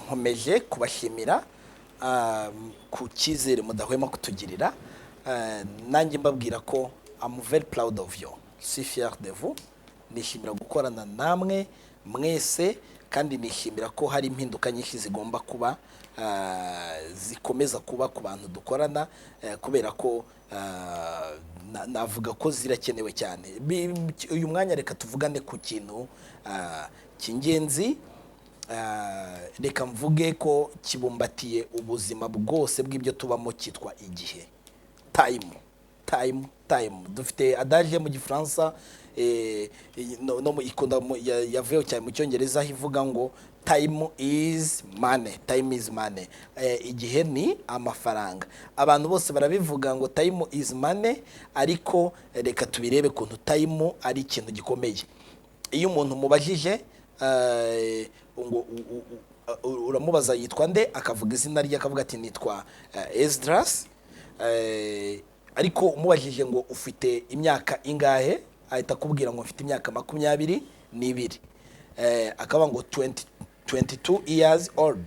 Nkomeje kubashimira ku cyizere mudahwema kutugirira. Nanjye mbabwira ko I'm very proud of you, suis fier de vous. Nishimira gukorana namwe mwese, kandi nishimira ko hari impinduka nyinshi zigomba kuba, zikomeza kuba ku bantu dukorana, kubera ko navuga ko zirakenewe cyane. Uyu mwanya reka tuvugane ku kintu cy'ingenzi. Reka mvuge ko kibumbatiye ubuzima bwose bw'ibyo tubamo, cyitwa igihe, time, time, time. Dufite adage mu Gifaransa, no ikunda yavuyeho cyane mu Cyongereza, aho ivuga ngo "Time is money, time is money." Igihe ni amafaranga. Abantu bose barabivuga ngo "Time is money", ariko reka tubirebe ukuntu time ari ikintu gikomeye. Iyo umuntu mubajije ngo uramubaza yitwa nde, akavuga izina rye, akavuga ati "Nitwa Esdras." Ariko umubajije ngo "Ufite imyaka ingahe?", ahita akubwira ngo "Mfite imyaka 22." Akavuga ngo 20, 22 years old,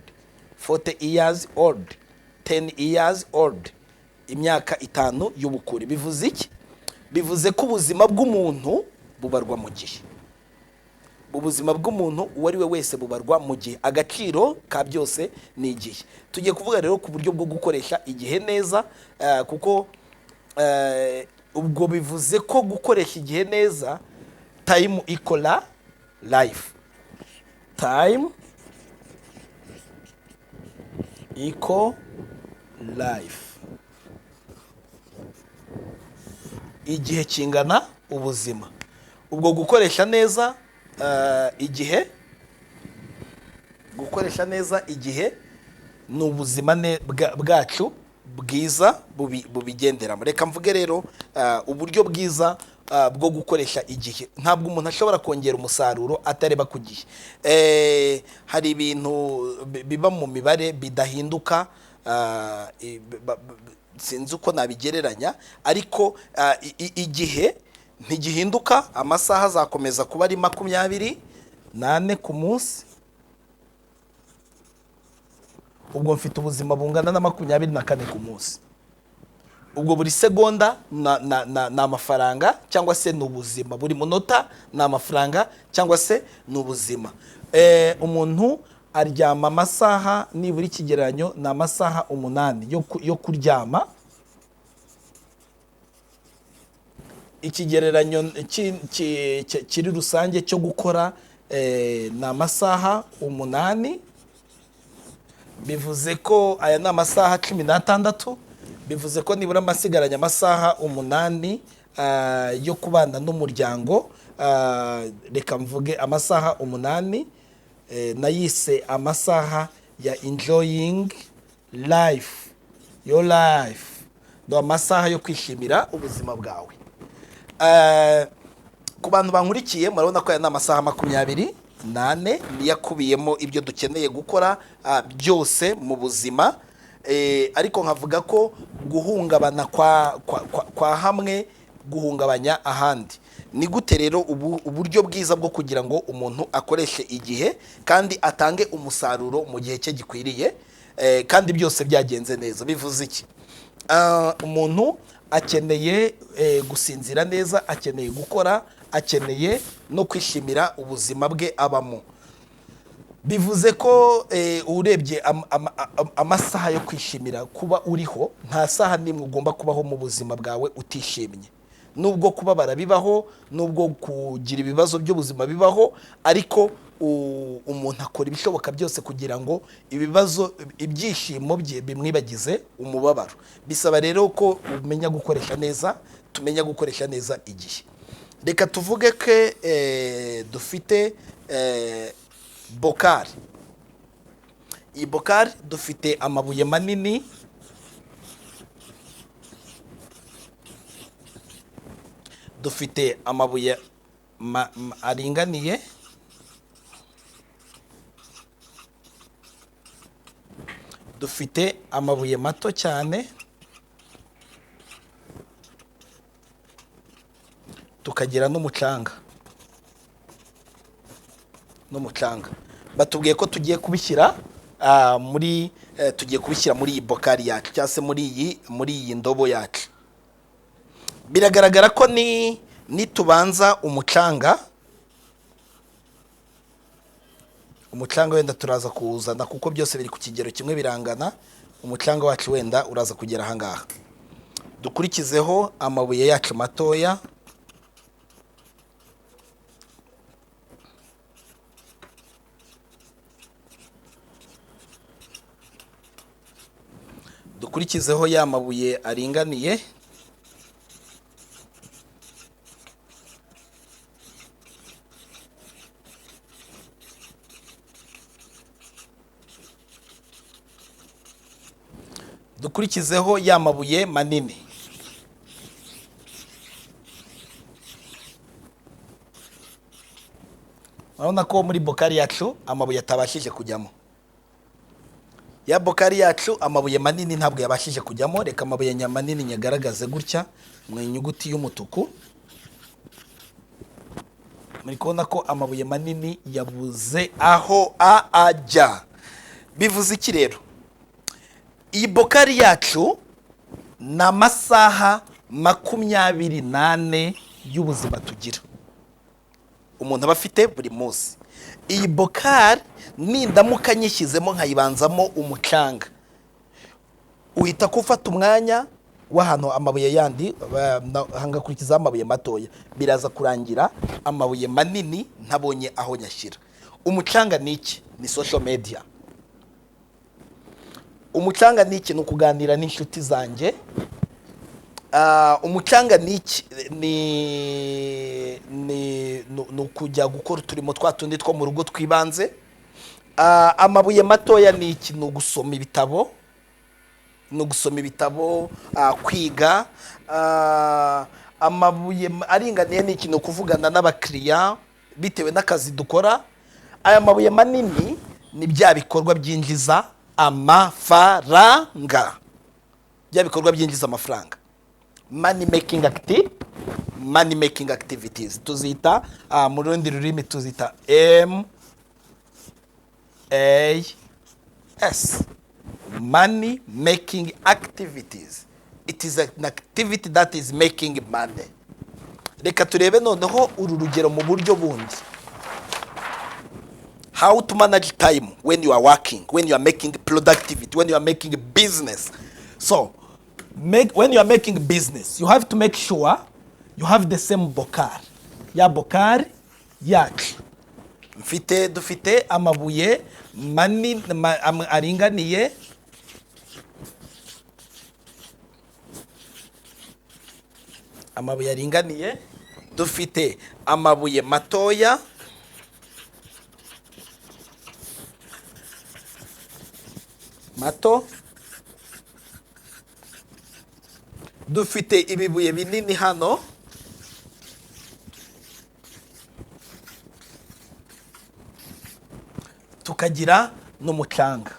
40 years old, 10 years old, imyaka 5 y'ubukure. Bivuze iki? Bivuze ko ubuzima bw'umuntu bubarwa mu gihe. Ubuzima bw'umuntu uwo ari we wese bubarwa mu gihe. Agaciro ka byose ni igihe. Tugiye kuvuga rero ku buryo bwo gukoresha igihe neza, kuko ubwo bivuze ko gukoresha igihe neza, time equal life, time equal life, igihe kingana ubuzima. Ubwo gukoresha neza igihe, gukoresha neza igihe ni ubuzima bwacu bwiza bubigenderamo. Reka mvuge rero uburyo bwiza bwo gukoresha igihe. Ntabwo umuntu ashobora kongera umusaruro atareba ku gihe. Hari ibintu biba mu mibare bidahinduka, sinzi uko nabigereranya, ariko igihe ntigihinduka. Amasaha azakomeza kuba ari 24 ku munsi. Ubwo mfite ubuzima bungana na 24 ku munsi. Ubwo buri segonda ni amafaranga cyangwa se ni ubuzima, buri munota ni amafaranga cyangwa se ni ubuzima. Umuntu aryama amasaha, nibura ikigereranyo ni amasaha 8 yo kuryama. Ikigereranyo kiri rusange cyo gukora ni amasaha 8. Bivuze ko aya ni amasaha 16. Bivuze ko nibura amasigaranye amasaha 8 yo kubana n'umuryango. Reka mvuge amasaha 8, nayise amasaha ya enjoying life, your life, ni amasaha yo kwishimira ubuzima bwawe. Ku bantu bankurikiye, murabona ko aya ni amasaha 24, niyo akubiyemo ibyo dukeneye gukora byose mu buzima. Ariko nkavuga ko guhungabana kwa hamwe guhungabanya ahandi. Ni gute rero ubu uburyo bwiza bwo kugira ngo umuntu akoreshe igihe kandi atange umusaruro mu gihe cye gikwiriye, kandi byose byagenze neza? Bivuze iki? Umuntu akeneye gusinzira neza, akeneye gukora, akeneye no kwishimira ubuzima bwe abamo. Bivuze ko urebye amasaha yo kwishimira kuba uriho, nta saha n'imwe ugomba kubaho mu buzima bwawe utishimye. Nubwo kubabara bibaho, nubwo kugira ibibazo by'ubuzima bibaho, ariko umuntu akora ibishoboka byose kugira ngo ibibazo, ibyishimo bye bimwibagize umubabaro. Bisaba rero ko umenya gukoresha neza, tumenya gukoresha neza igihe. Reka tuvuge ko dufite bocal. Iyi bocal dufite amabuye manini, dufite amabuye aringaniye, dufite amabuye mato cyane, tukagira n'umucanga. Batubwiye ko tugiye kubishyira Muri tugiye kubishyira muri iyi bokari yacu, cyangwa se muri iyi ndobo yacu. Biragaragara ko ni nitubanza umucanga, umucanga wenda turaza kuwuzana, kuko byose biri ku kigero kimwe, birangana. Umucanga wacu wenda uraza kugera ahangaha. Dukurikizeho amabuye yacu matoya. Dukurikizeho ya mabuye aringaniye. Dukurikizeho ya mabuye manini. Urabona ko muri bokari yacu amabuye atabashije kujyamo. Ya bokari yacu, amabuye manini ntabwo yabashije kujyamo. Reka amabuye manini nyagaragaze gutya mu inyuguti y'umutuku. Muri kubona ko amabuye manini yabuze aho ajya. Bivuze iki rero? Iyi bokari yacu ni amasaha 24 y'ubuzima tugira, umuntu aba afite buri munsi. Iyi bokari nindamuka nyishyizemo, nkayibanzamo umucanga, uhita ko ufata umwanya w'ahantu amabuye yandi, hangakurikizaho amabuye matoya. Biraza kurangira amabuye manini ntabonye aho nyashyira. Umucanga ni iki? Ni social media. Umucanga ni iki? Ni ukuganira n'inshuti zanjye. Umucanga ni iki? Ni ukujya gukora uturimo twa tundi two mu rugo twibanze. Amabuye matoya ni iki? Ni ugusoma ibitabo, ni ugusoma ibitabo, kwiga. Amabuye aringaniye ni iki? Ni ukuvugana n'abakiriya bitewe n'akazi dukora. Aya mabuye manini ni bya bikorwa byinjiza amafaranga, bya bikorwa byinjiza amafaranga, money making activities. Tuzita mu rundi rurimi tuzita MAS, money making activities. It is an activity that is making money. Reka turebe noneho uru rugero mu buryo bundi: how to manage time when you are working, when you are making productivity, when you are making business. So when you are making business, you have to make sure you have the same bokari. Ya bokari yacu mfite, dufite amabuye manini aringaniye, amabuye aringaniye, dufite amabuye matoya, mato, dufite ibibuye binini hano, tukagira n'umucanga.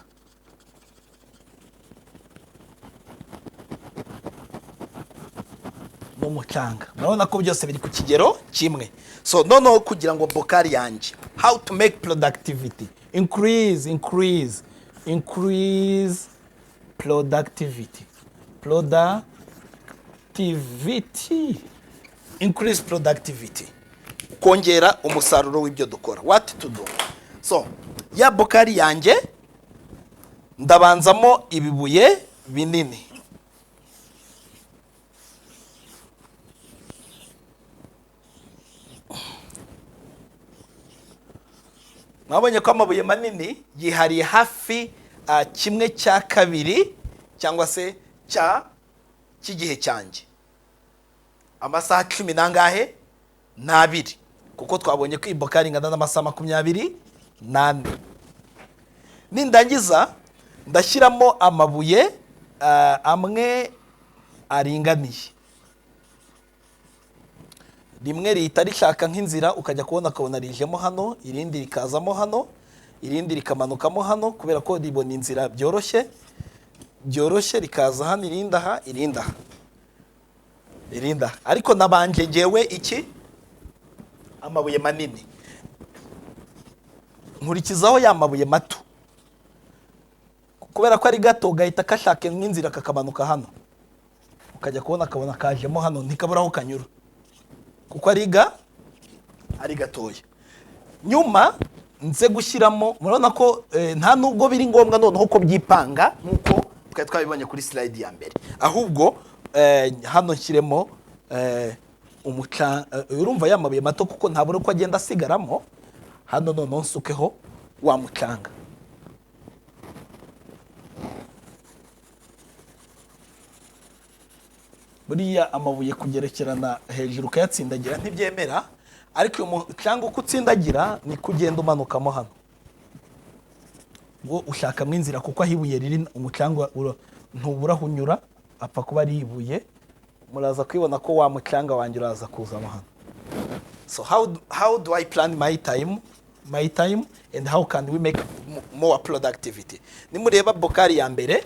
N'umucanga, murabona ko byose biri ku kigero kimwe. So noneho kugira ngo bokari yanjye, how to make productivity increase, increase productivity, productivity, increase productivity, kongera umusaruro w'ibyo dukora. What to do? So ya bokari yanjye ndabanzamo ibibuye binini. Mwabonye ko amabuye manini yihariye hafi 1/2 cyangwa se cya cy'igihe cyanjye, amasaha cumi n'angahe n'abiri, kuko twabonye ko iyi bokari ingana n'amasaha 24. Nindangiza ndashyiramo amabuye amwe aringaniye. Rimwe rihita rishaka nk'inzira, ukajya kubona ukabona rijemo hano, irindi rikazamo hano, irindi rikamanukamo hano, kubera ko ribona inzira byoroshye byoroshye, rikaza hano, irindi aha, irindi aha, irindi aha. Ariko nabanje ngewe iki? Amabuye manini. Nkurikizaho ya mabuye mato. Kubera ko ari gato, gahita gashaka nk'inzira kakamanuka hano, ukajya kubona akabona kajemo hano, ntikabura aho kanyura kuko ari gatoya. Nyuma nze gushyiramo, murabona ko nta nubwo biri ngombwa noneho ko byipanga nk'uko twari twabibonye kuri slide ya mbere, ahubwo hano nshyiremo umucanga. Urumva ya mabuye mato, kuko ntabura uko agenda asigaramo hano. Noneho nsukeho wa mucanga. Buriya amabuye kugerekerana hejuru ukayatsindagira ntibyemera, ariko uyu mucanga uko utsindagira niko ugenda umanukamo hano, wo ushakamo inzira, kuko aho ibuye riri umucanga ntubura aho unyura, apfa kuba ari ibuye. Muraza kwibona ko wa mucanga wanjye uraza kuzamo hano. So how do I plan my time and how can we make more productivity? Nimureba bocal ya mbere,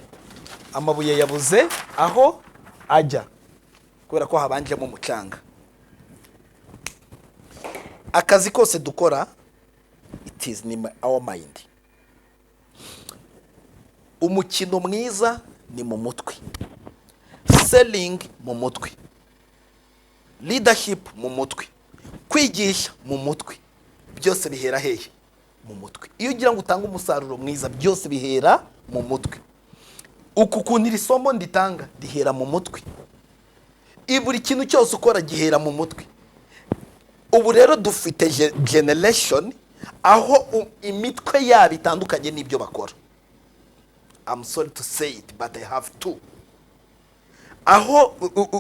amabuye yabuze aho ajya kubera ko habanjemo umucanga. Akazi kose dukora, it is in our mind. Umukino mwiza ni mu mutwe, selling mu mutwe, leadership mu mutwe, kwigisha mu mutwe, byose bihera hehe? Mu mutwe. Iyo ugira ngo utange umusaruro mwiza, byose bihera mu mutwe. Uku kuntu iri somo nditanga rihera mu mutwe. Buri kintu cyose ukora gihera mu mutwe. Ubu rero dufite generation aho imitwe yabo itandukanye n'ibyo bakora. I'm sorry to say it, but I have to. Aho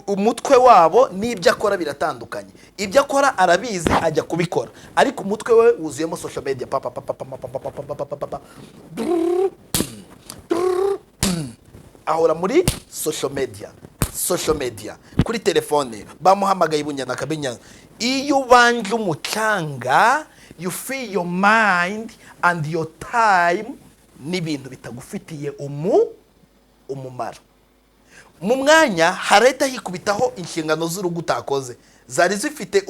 umutwe wabo n'ibyo akora biratandukanye. Ibyo akora arabizi, ajya kubikora, ariko umutwe we wuzuyemo social media, pa pa pa pa pa pa pa pa pa pa pa pa pa. Ahora muri social media, social media, kuri telefone, bamuhamagaye ibunyana akabinyana. Iyo ubanje umucanga, you free your mind and your time n'ibintu bitagufitiye umumaro. Mu mwanya harahita hikubitaho inshingano z'urugo utakoze, zari zifite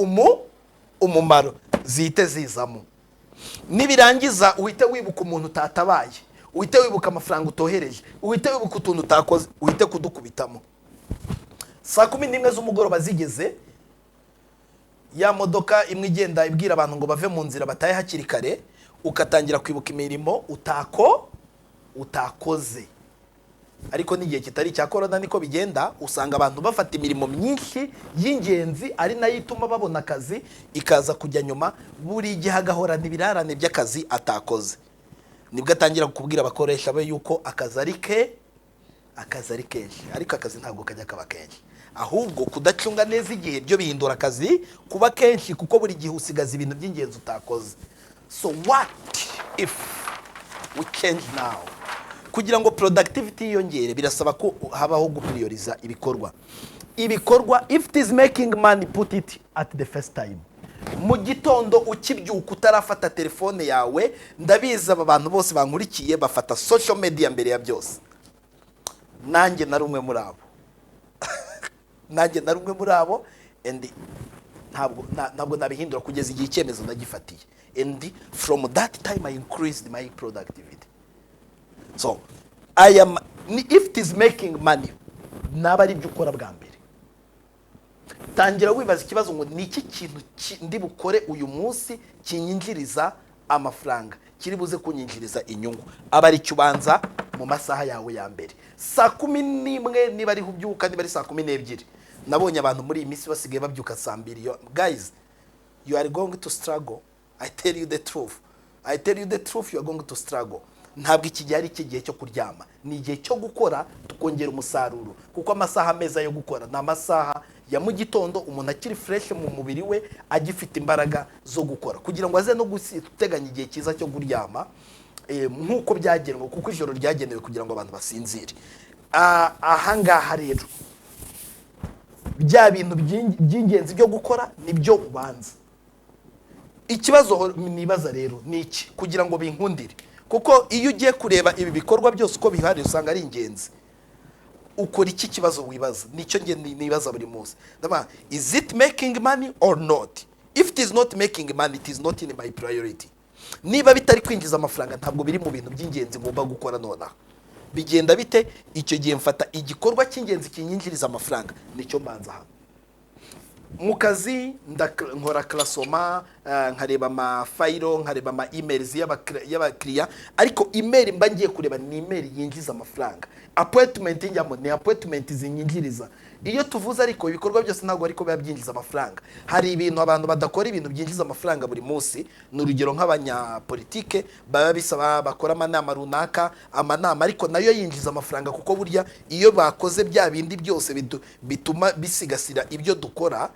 umumaro, zihite zizamo. Nibirangiza uhite wibuka umuntu utatabaye, uhite wibuka amafaranga utohereje, uhite wibuka utuntu utakoze, uhite kudukubitamo. Saa 11 z'umugoroba zigeze, ya modoka imwe igenda ibwira abantu ngo bave mu nzira batahe hakiri kare, ugatangira kwibuka imirimo utakoze. Ariko n'igihe kitari icya korona niko bigenda, usanga abantu bafata imirimo myinshi y'ingenzi, ari nayo ituma babona akazi, ikaza kujya nyuma. Buri gihe agahorana ibirarane by'akazi atakoze. Nibwo atangira kubwira abakoresha be yuko akazi ari kenshi. Ariko akazi ntabwo kajya kaba kenshi, ahubwo kudacunga neza igihe byo bihindura akazi kuba kenshi, kuko buri gihe usigaza ibintu by'ingenzi utakoze. So what if we change now? Kugira ngo productivity yiyongere, birasaba ko habaho guprioriza ibikorwa. Ibikorwa, if it is making money, put it at the first time. Mu gitondo ukibyuka, utarafata telefone yawe, ndabizi aba bantu bose bankurikiye bafata social media mbere ya byose. Nanjye nari umwe muri abo, nanjye nari umwe muri abo, and ntabwo nabihindura kugeza igihe icyemezo nagifatiye, and from that time I increased my productivity. So I am if it is making money, naba ari ibyo ukora bwa mbere. Tangira wibaza ikibazo ngo: ni iki kintu ndi bukore uyu munsi kinyinjiriza amafaranga, kiri buze kunyinjiriza inyungu? Aba ari cyo ubanza mu masaha yawe ya mbere, saa 11 niba ariho ubyuka, niba ari saa 12. Nabonye abantu muri iyi minsi basigaye babyuka saa 2. Guys, you are going to struggle. I tell you the truth, I tell you the truth, you are going to struggle. Ntabwo iki gihe ari iki gihe cyo kuryama, ni igihe cyo gukora tukongera umusaruro, kuko amasaha meza yo gukora ni amasaha ya mu gitondo, umuntu akiri fresh mu mubiri we, agifite imbaraga zo gukora, kugira ngo aze no guteganya igihe cyiza cyo kuryama nk'uko byagenwe, kuko ijoro ryagenewe kugira ngo abantu basinzire. Ahangaha rero bya bintu by'ingenzi byo gukora nibyo ubanza. Ikibazo nibaza rero ni iki kugira ngo binkundire, kuko iyo ugiye kureba ibi bikorwa byose uko bihari usanga ari ingenzi, ukora iki? Kibazo wibaza nicyo nge nibaza buri munsi. Ndavuga: is it making money or not? If it is not making money, it is not in my priority. Niba bitari kwinjiza amafaranga, ntabwo biri mu bintu by'ingenzi ngomba gukora nonaha. Bigenda bite icyo gihe? Mfata igikorwa cy'ingenzi kinyinjiriza amafaranga, nicyo mbanza hano. Mu kazi nkora classement, nkareba amafayiro, nkareba ama emails y'abakiriya, ariko email mba ngiye kureba ni email yinjiza amafaranga. Appointment njyamo ni appointment zinyinjiriza. Iyo tuvuze ariko ibikorwa byose, ntabwo ariko biba byinjiza amafaranga. Hari ibintu abantu badakora ibintu byinjiza amafaranga buri munsi. Ni urugero nk'abanyapolitike baba bisaba bakora amanama runaka, amanama ariko nayo yinjiza amafaranga, kuko burya iyo bakoze bya bindi byose bituma bisigasira ibyo dukora,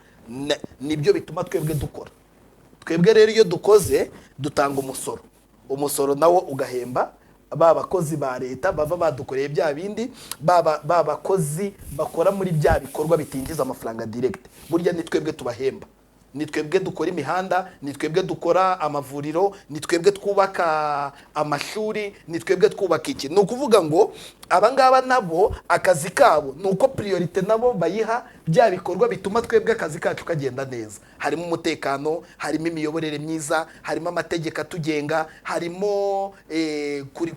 nibyo bituma twebwe dukora. Twebwe rero iyo dukoze dutanga umusoro, umusoro nawo ugahemba ba bakozi ba leta bava badukoreye bya bindi, ba bakozi bakora muri bya bikorwa bitinjiza amafaranga direct. Burya ni twebwe tubahemba, ni twebwe dukora imihanda, ni twebwe dukora amavuriro, ni twebwe twubaka amashuri, ni twebwe twubaka iki. Ni ukuvuga ngo abangaba nabo akazi kabo ni uko priorité nabo bayiha bya bikorwa bituma twebwe akazi kacu kagenda neza. Harimo umutekano, harimo imiyoborere myiza, harimo amategeko atugenga, harimo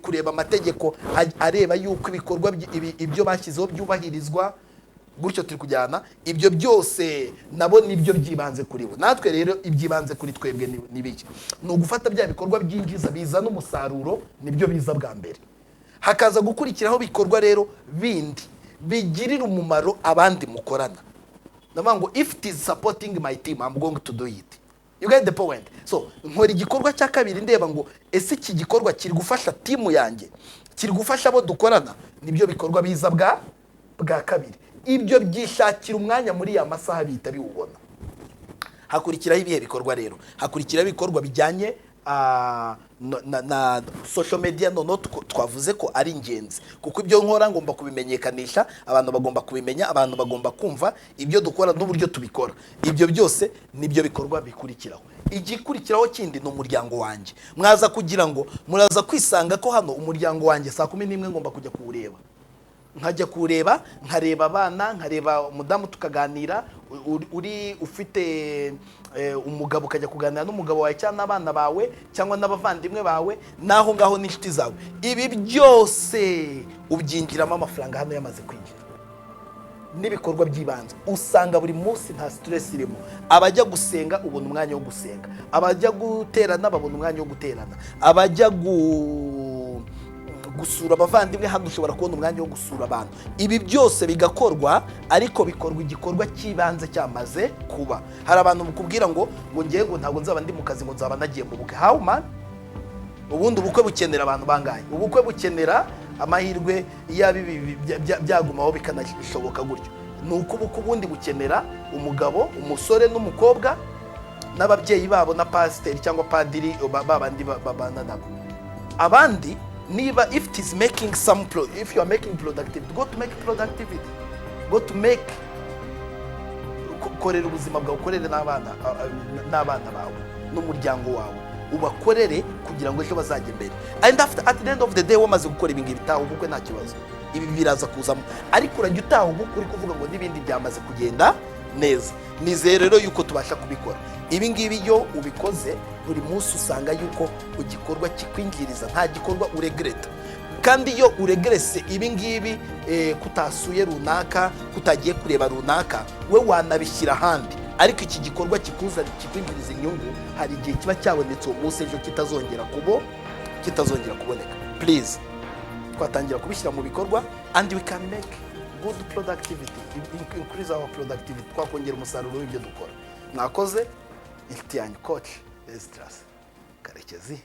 kureba amategeko areba yuko ibikorwa ibyo bashyizeho byubahirizwa. Gutyo turi kujyana. Ibyo byose nabo nibyo byibanze kuri bo. Natwe rero ibyibanze kuri twebwe ni biki? Ni ugufata bya bikorwa byinjiza, bizana umusaruro, nibyo biza bwa mbere. Hakaza gukurikiraho bikorwa rero bindi bigirira umumaro abandi mukorana. Ndavuga ngo if it is supporting my team, I'm going to do it. You get the point? So nkora igikorwa cya kabiri ndeba ngo ese iki gikorwa kiri gufasha team yanjye, kiri gufasha abo dukorana? Nibyo bikorwa biza bwa kabiri. Ibyo byishakira umwanya muri ya masaha, bihita biwubona. Hakurikiraho ibihe bikorwa rero? Hakurikiraho ibikorwa bijyanye na social media. Noneho twavuze ko ari ingenzi, kuko ibyo nkora ngomba kubimenyekanisha, abantu bagomba kubimenya, abantu bagomba kumva ibyo dukora n'uburyo tubikora. Ibyo byose nibyo bikorwa bikurikiraho. Igikurikiraho kindi ni umuryango wanjye. Mwaza kugira ngo muraza kwisanga ko hano umuryango wanjye saa 11 ngomba kujya kuwureba, nkajya kuwureba, nkareba abana, nkareba umudamu, tukaganira. Uri ufite umugabo, ukajya kuganira n'umugabo wawe cyangwa n'abana bawe cyangwa n'abavandimwe bawe n'aho ngaho n'inshuti zawe. Ibi byose ubyinjiramo amafaranga hano yamaze kwinjira n'ibikorwa by'ibanze. Usanga buri munsi nta stress irimo. Abajya gusenga ubona umwanya wo gusenga, abajya guterana babona umwanya wo guterana, abajya gusura abavandimwe, hano ushobora kubona umwanya wo gusura abantu. Ibi byose bigakorwa, ariko bikorwa igikorwa cy'ibanze cyamaze kuba. Hari abantu mukubwira ngo ngewe ngo ntabwo nzaba ndi mu kazi, ngo nzaba nagiye mu bukwe. How, man? Ubundi ubukwe bukenera abantu bangahe? Ubukwe bukenera amahirwe. Iyo ibi byagumaho bikanashoboka gutyo, ni uko ubukwe ubundi bukenera umugabo, umusore n'umukobwa n'ababyeyi babo na pasiteri cyangwa padiri, babandi babana nabo. Abandi niba if it is making some pro, if you are making productivity, go to make productivity, go to make korera ubuzima bwawe, ukorere n'abana bawe n'umuryango wawe, ubakorere kugira ngo ejo bazajye imbere. And after, at the end of the day, wamaze gukora ibi ngibi, taha ubukwe nta kibazo, ibi biraza kuzamo. Ariko urajya utaha ubukwe uri kuvuga ngo n'ibindi byamaze kugenda neza. Nizeye rero yuko tubasha kubikora ibi ngibi. Iyo ubikoze buri munsi, usanga yuko igikorwa kikwinjiriza, nta gikorwa uregreta. Kandi iyo uregrese ibi ngibi, kutasuye runaka, kutagiye kureba runaka, we wanabishyira ahandi. Ariko iki gikorwa kikuza kikwinjiriza inyungu, hari igihe kiba cyabonetse uwo munsi, ejo kitazongera kuboneka. Please, twatangira kubishyira mu bikorwa and we can make good productivity, increase our productivity, twakongera umusaruro w'ibyo dukora. Mwakoze. Inshuti yanyu, Coach Esdras Karekezi.